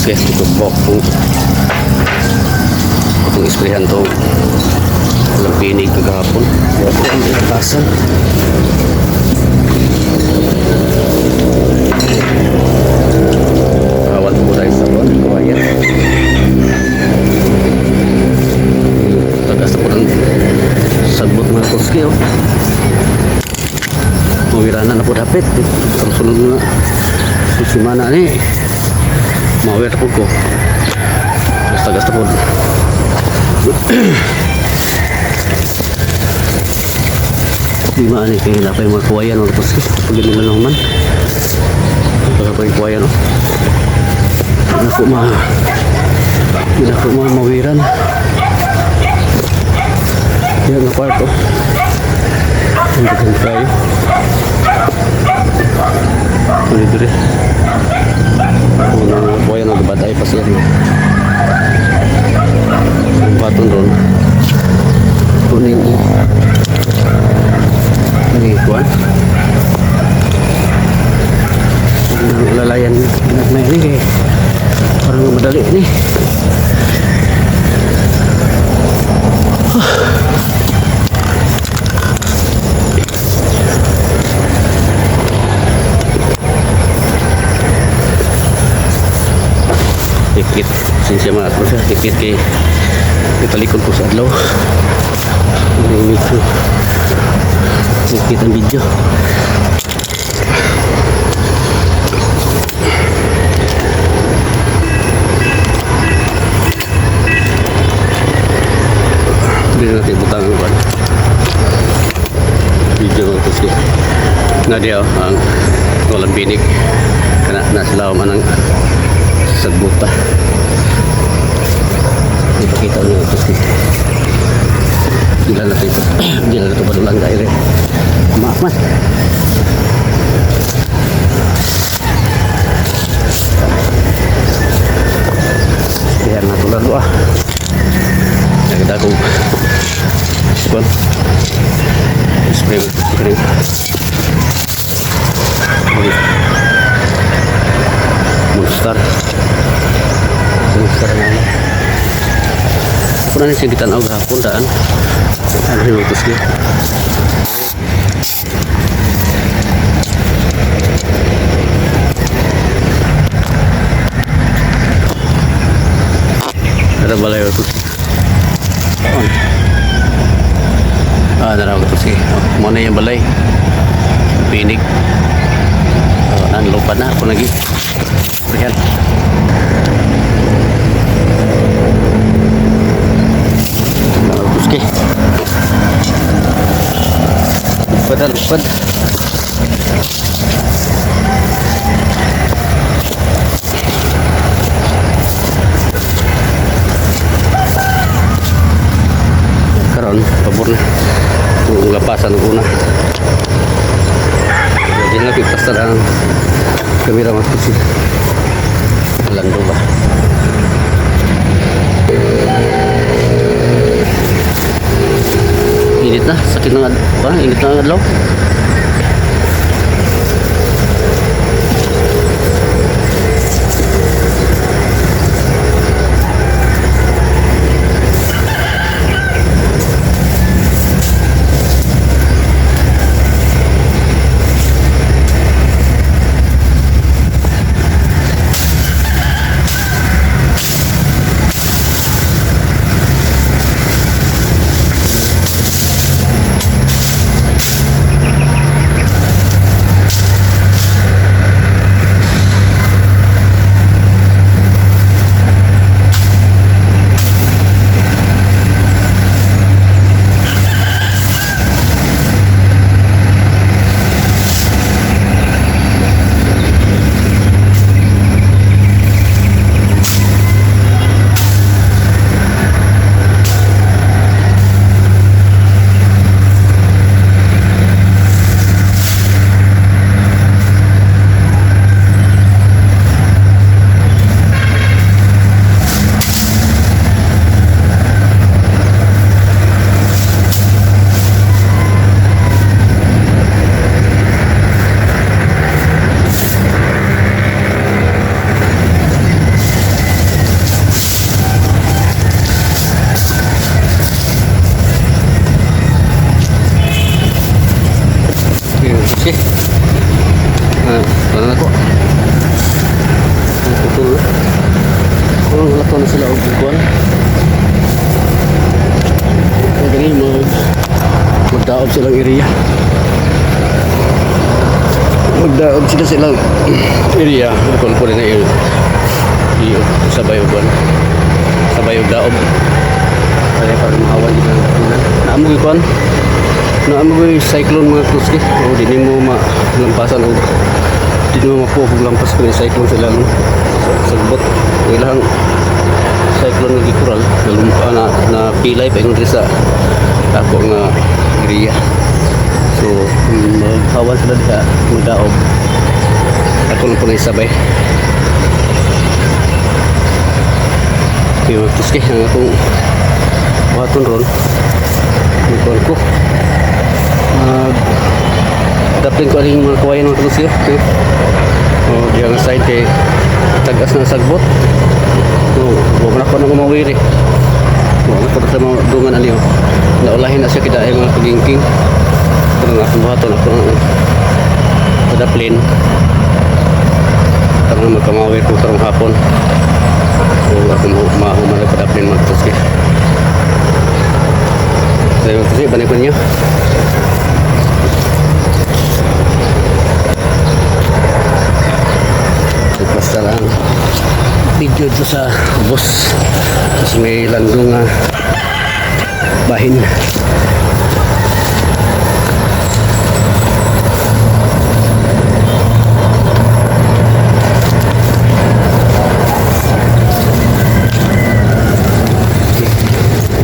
Sige, tubok kung itong isprehan to walang pinig kagahapon. Ito ang inatasan. Awan po tayo sa buwan, kawayan. Tagas na po ng sagbot mga kuski, oh. Mawirana na po dapat. Ang sunod na susimana ni. Mawir po ko. Tagas na po. Di maani kay lapay mga kawayan mga kuski. Pag nila naman. Baka pa yung kawayan, oh. Hindi na po ma... Hindi na po ma mawiran. Yan ang kwarto. Ang daghan tayo. Tuloy dire. Kung ang kawayan ang batay pa siya. Ang baton ron. Kuning ni kuan. Ang lalayan ginagmay ni kay parang madali ni. Hikit. Sinsya mga atro siya. Hikit kay italikod ko sa adlaw. Hindi medyo hikit ang video. Hindi na natin butang ang kwan. Video mga kusi. Na diya ang walang binig. Kana na sila man ang sagbuta. Ipakita niyo ito si. Hindi na natin ito. Hindi na ito padulang kaire. Maaf man. Kaya natulan ko ah. Nakita ko. Kuan. Spray spray. Monster. Monster na. Ako na siya gitanaw gahapon daan. Ano yung utos niya? Ada balay utos. On. Ah, naraw ko sige. Oh, mo na yung balay. Pinig. Oh, nan lupa na ako lagi. Rehan. Utos kay. Lupad na, lupad. Karon, pabor na. Kung lapasan ko na. Hindi na pipasta ang kamera mas kusi. Lando ba? Init na, sakit ng parang init na ang adlaw. Og kuan. Diri magdaob silang area. Magdaob sila silang area. Kuan po rin na area. Iyo, sabay og kuan. Sabay og daob. Kaya para mahawan din ang tanan. Naa mo kuan. Naa mo cyclone, mga kuski. O di nimo malampasan og di mo mapuok og lampas kung cyclone sila, no. Sagbot. Ilang cyclone nga gikural nalumpa na na pilay pa ingon diri sa ako nga area. So maghawan sila diha, magdaob. Ako lang po na isabay. Okay, mga kuski, ang akong buhaton ron, magkuhan ko. Daplin ko aning mga kawayan, mga kuski. Okay. O, diyan nga side kay tagas ng sagbot. So, huwag na ko nang umawiri. Huwag na ko sa mga dungan ani oh. Naulahin na siya kita ay mga pagingking. Ito nga akong buhaton ako ang padaplin. Karong magkamawir ko karong hapon. So, ako mahuman na padaplin, mga kuski. So, mga kuski, balik ko niyo. So, basta lang video dito sa bus. Tapos may landong nga bahin.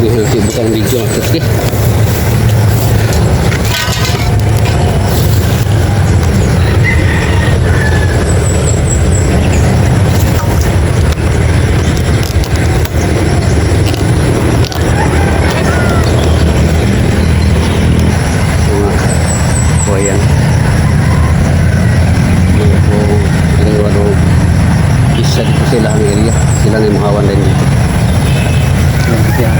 Hindi natin bukang video. Okay. Mga kawayan. O, ano, isa dito sila ang area. Sila na yung mahawan din dito. Ayan, siya.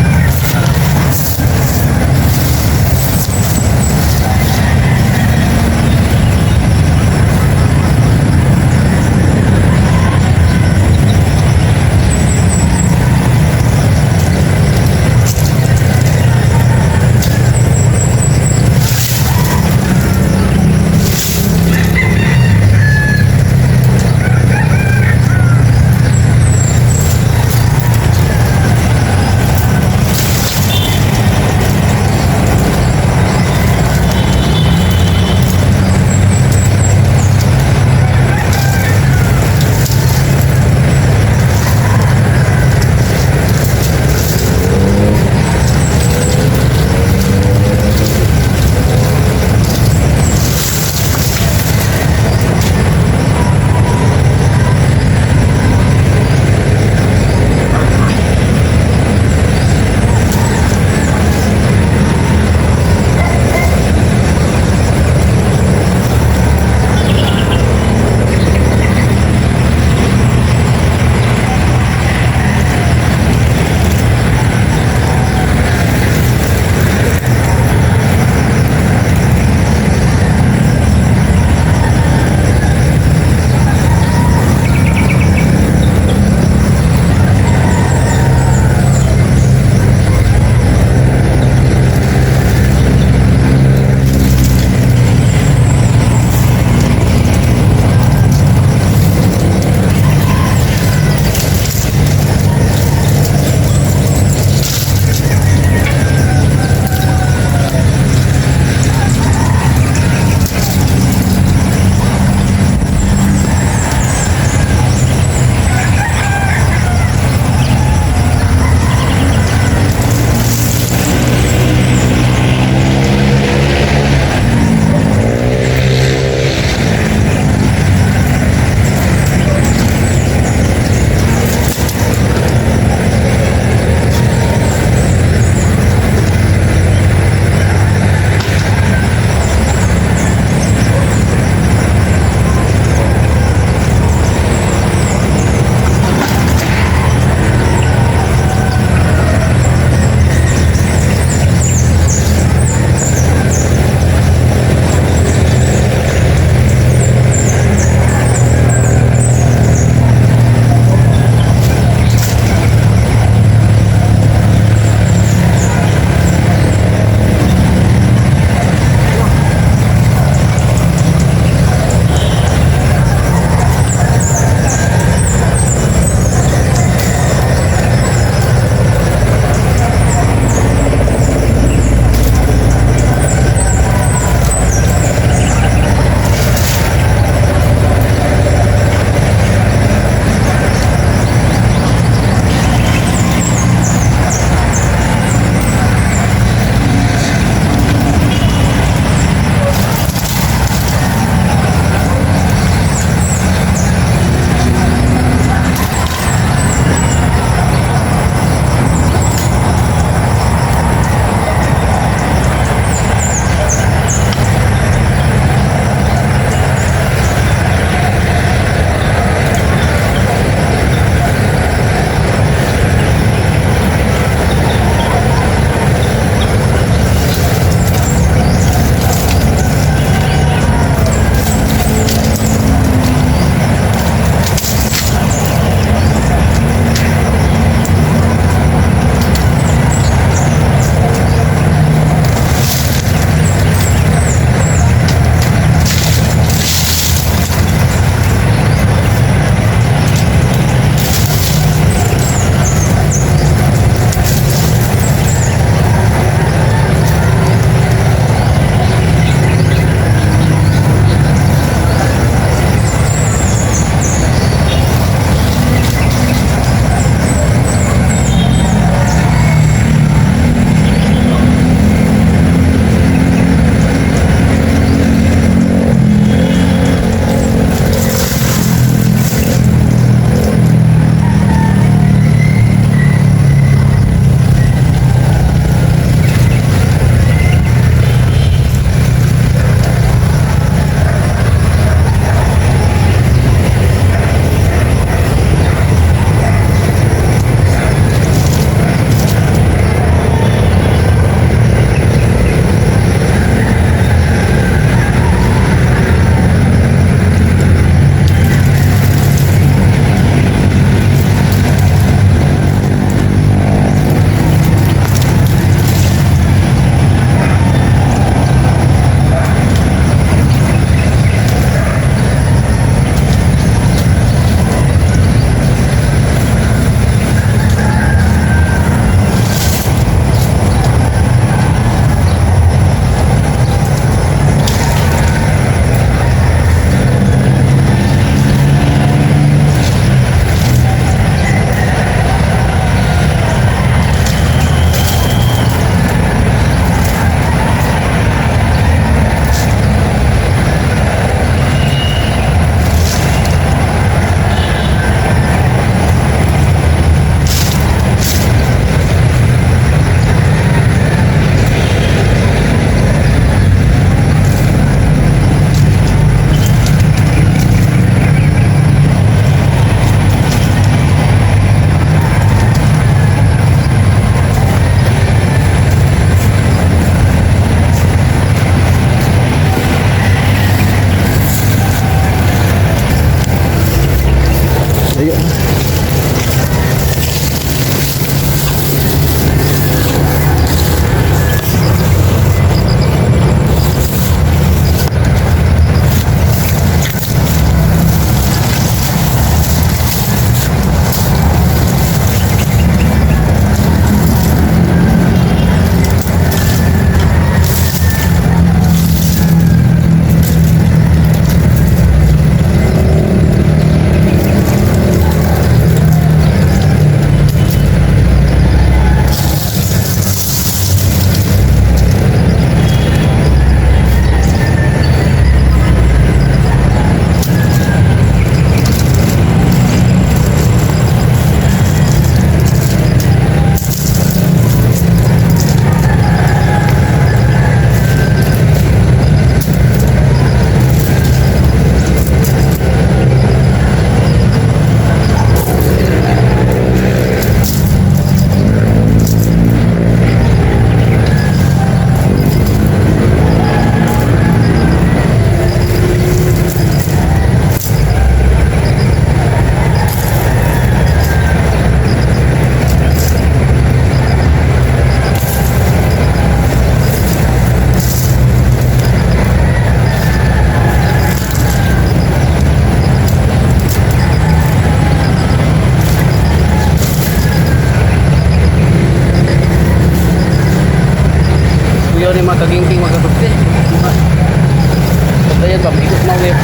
Mawir.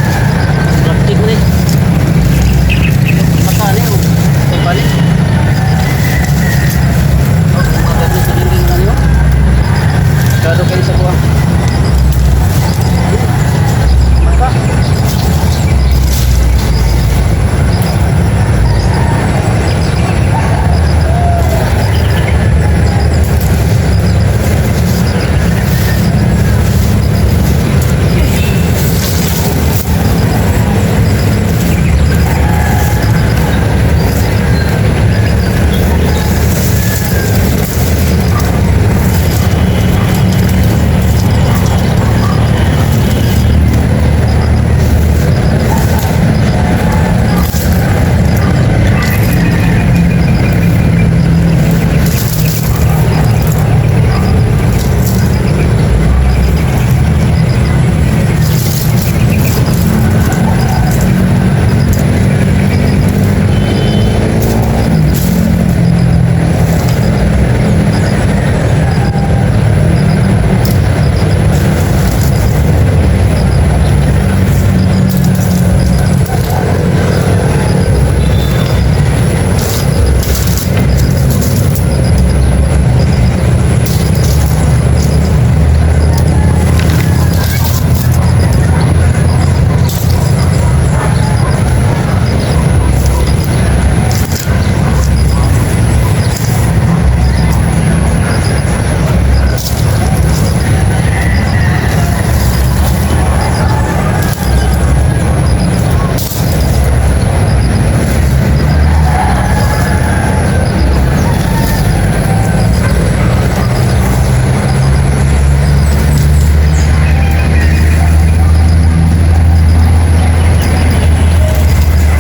Plastic ni. Mata ni oh. Kung ni. Oh, maganda sa dingding na niyo. Kado kayo sa kuha. Mata.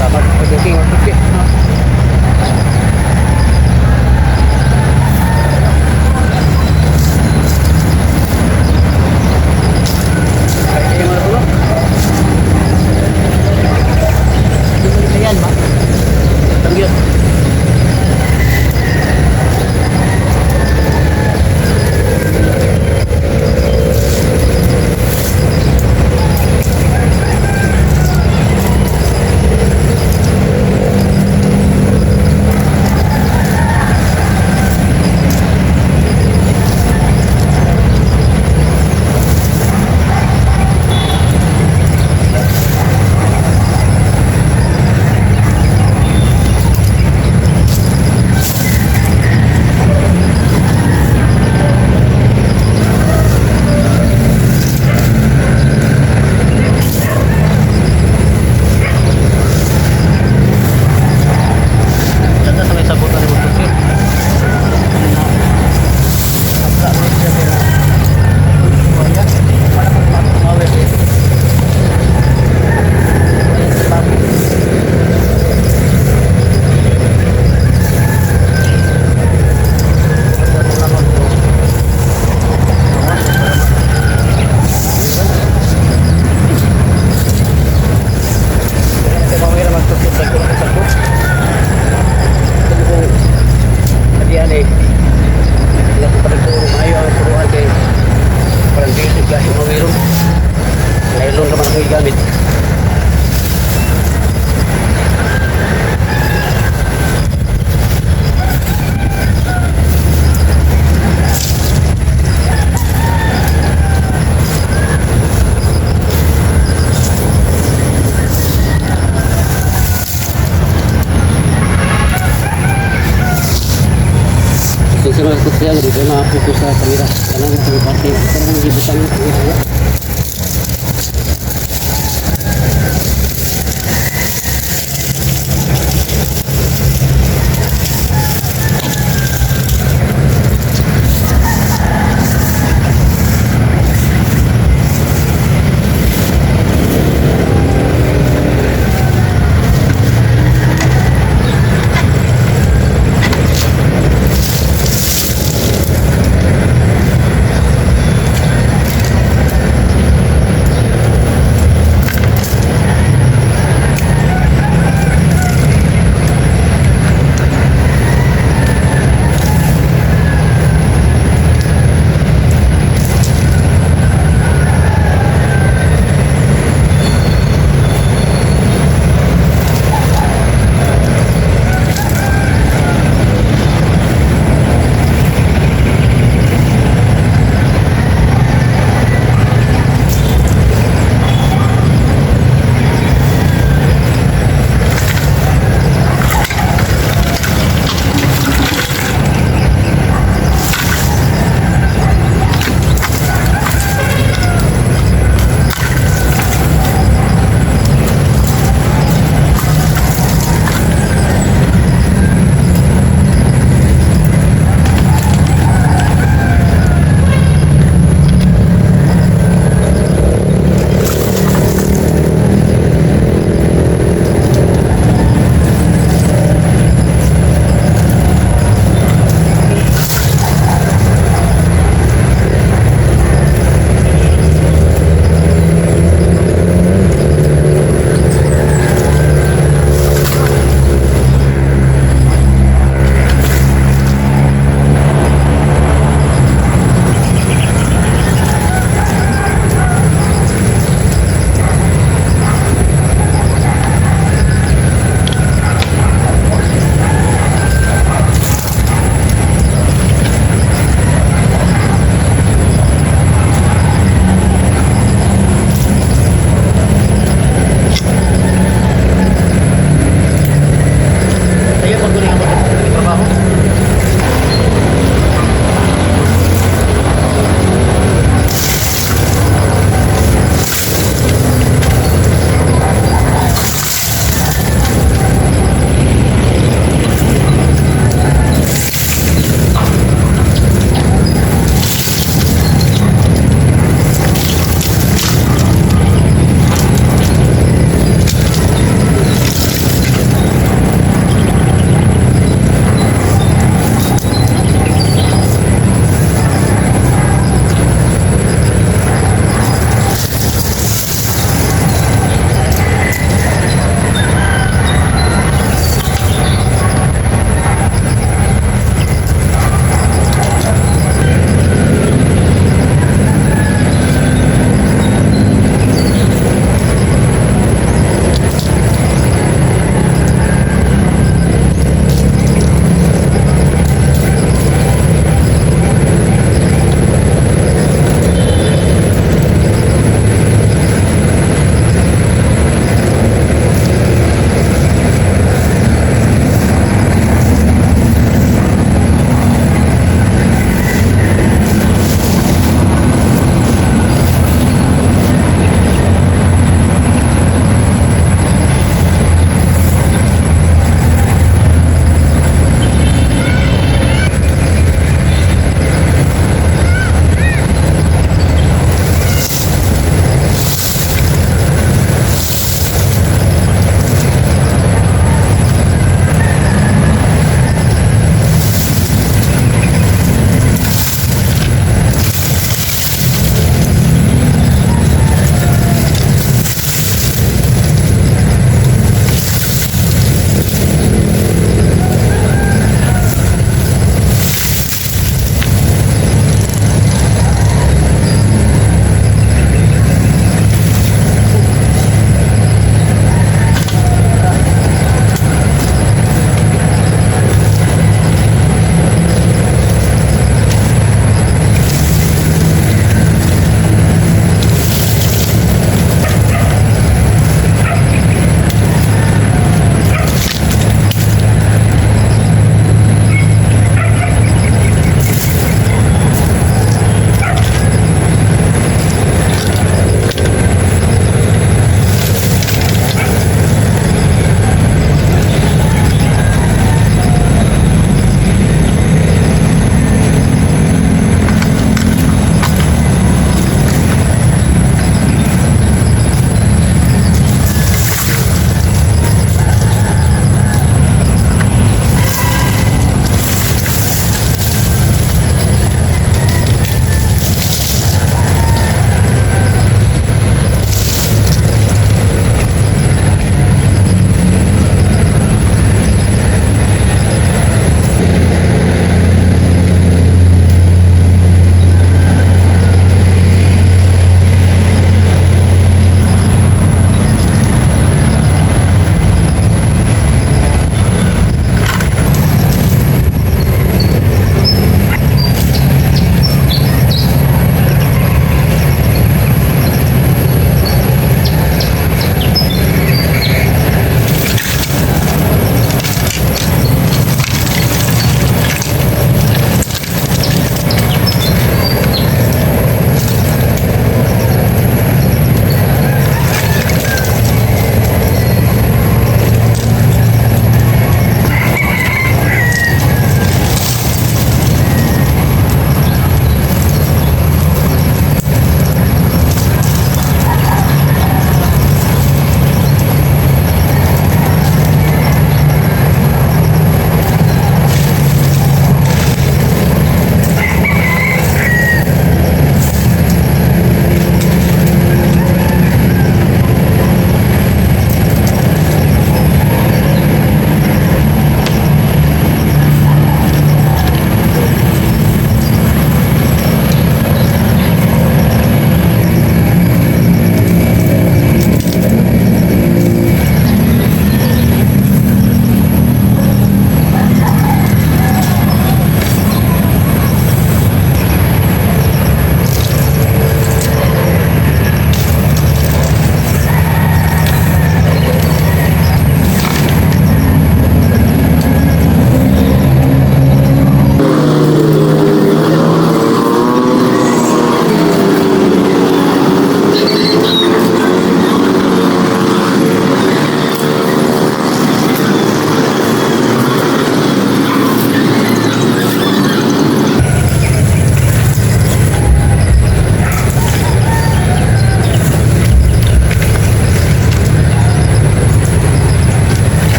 Tama pagdating okay. Ay, kayo mga tulo. Ayan ba? Tanggit. Dito sa may sabutan ng motor. Hadian eh. Wala ko pa nagturo. Maayo ang turuan kay parang basic kasi mawiron. Nylon naman ako gigamit. So sa mga kutsiyan, dito na ako sa kamera. Kanang sa party. Kanang gibutang ng kamera.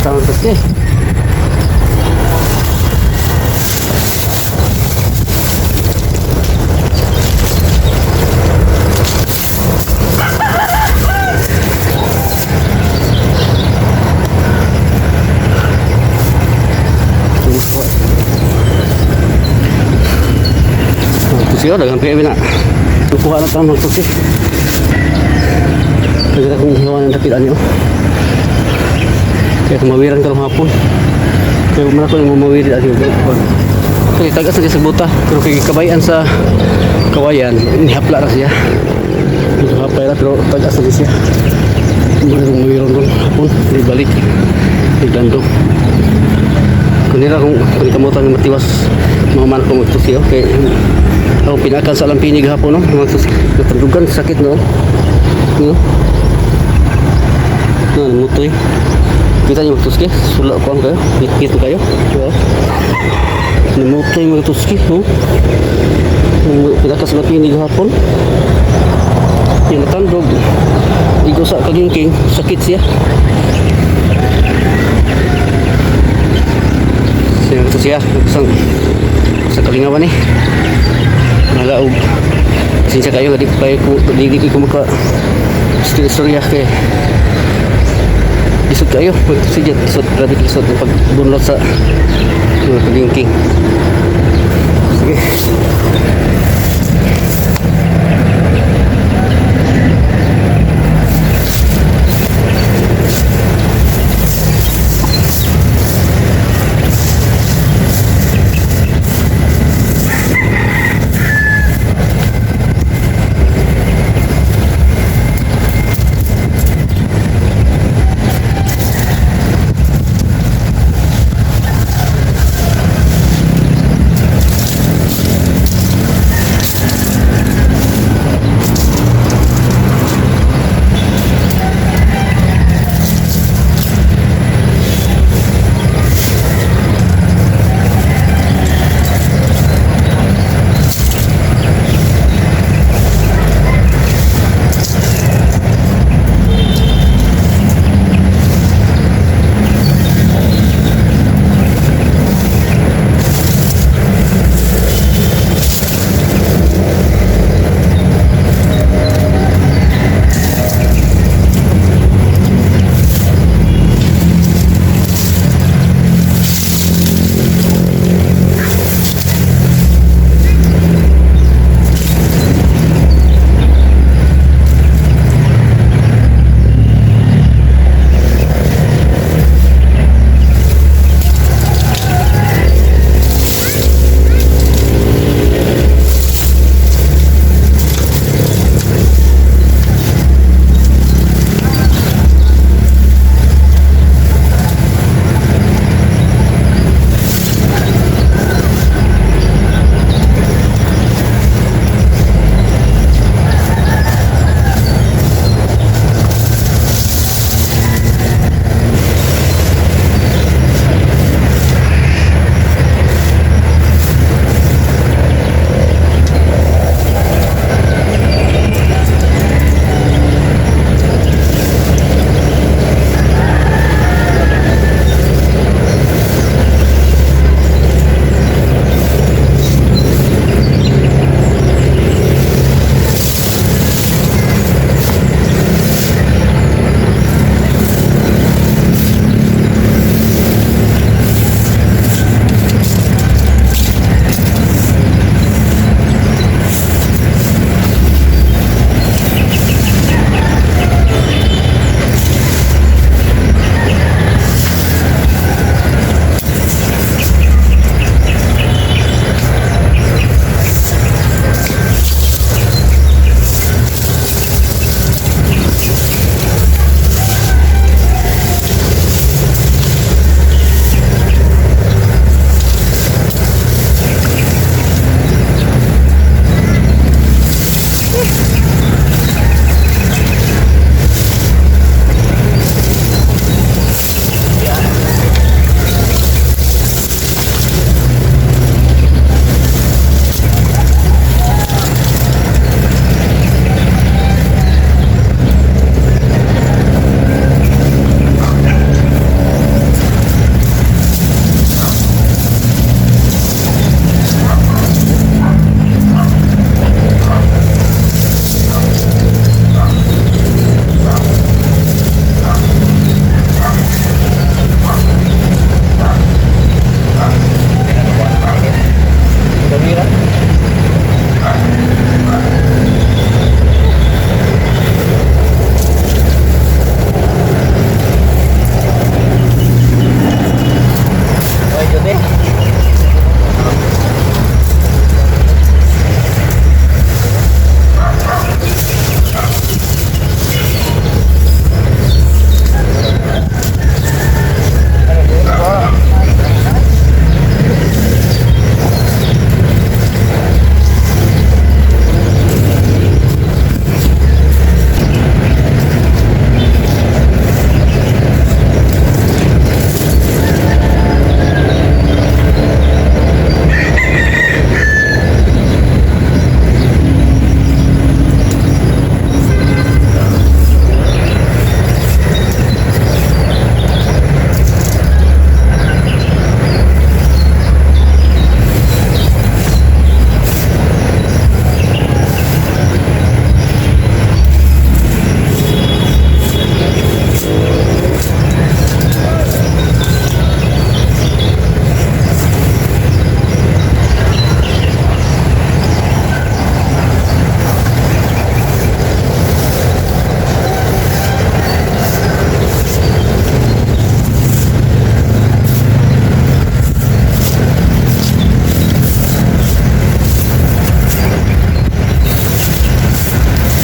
Tama kasi. Tusi, oh, daghang PB na. Kuha na tama tusi. Kaya kung hiwa ng dapit ani oh. Kaya kumawiran karong hapon. Kaya man ako yung mamawiri ani. Kaya tagas na sa buta. Pero kay kabayan sa kawayan, nihapla ra siya. Medyo hapay ra pero tagas na siya. Muna kong mawiron ron hapon, di balik. Di gando. Kunira kung kamutan nga matiwas mga man ko magtusi, oh. Kay ako pinakal sa lampinig hapon, no, magtusi. Natandugan sakit, no. No. No, mutoy. Kita niyo magtuski, sula ko ang kayo. Ngit kayo. Diba? Namutoy magtuski, no. Pinakal sa lampinig hapon. Yung natandog. Igo sa kagingking, sakit siya. Siya ito siya, isang sa kalingawan eh. Nalaog. Pasensya kayo, di pa ko di ko maka istorya kay lisod kayo. Sige, lisod, grabe lisod ang pagbunlot sa mga kalingking. Sige.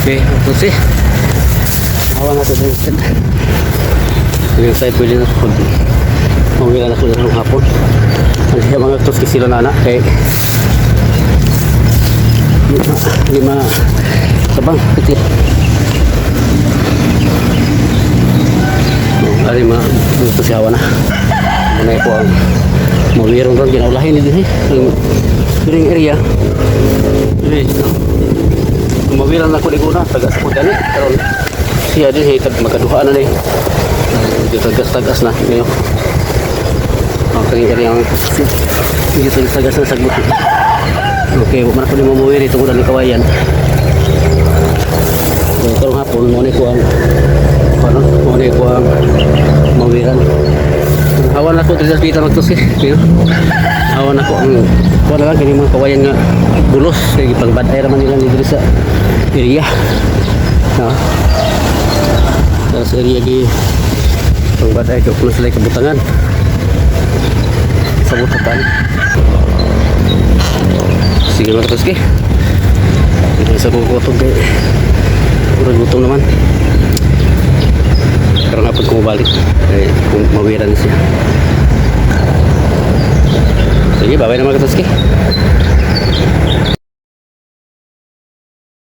Okay, kasi. Awa na ito din side. Yung side pwede na pag mawira na ko ng hapon. Ang siya mga tos sila na anak kay di ma sabang piti. Oh, ari ma gusto siya awa na. Muna po ang mawirong ron ginaulahin ni din eh. Ang diring area. Dili, no. Mawiran na ko ni una tagas ko gani karon siya din hey magkaduha na ni dito tagas-tagas na ngayon. Okay, area ang dito tagas na sagbot. Okay, wa man ako ni mamuwiri tungod ani kawayan. So karong hapon mo ni ko ang ano, mo ni ko ang mawiran. Hawan ako diri sa pita magtusi. Hawan ako ang kuha na lang kini mga kawayan nga bulos kay gipangbaday ra man nila ni diri sa area. No? Sa area gi pangbaday kay kuno sila kabutangan. Sa butatan. Sige mga katuski. Ito sa kong kay murag gutom naman. Karon hapon ko mabalik. Eh, kung mawiran siya. Sige, bye-bye na mga katuski.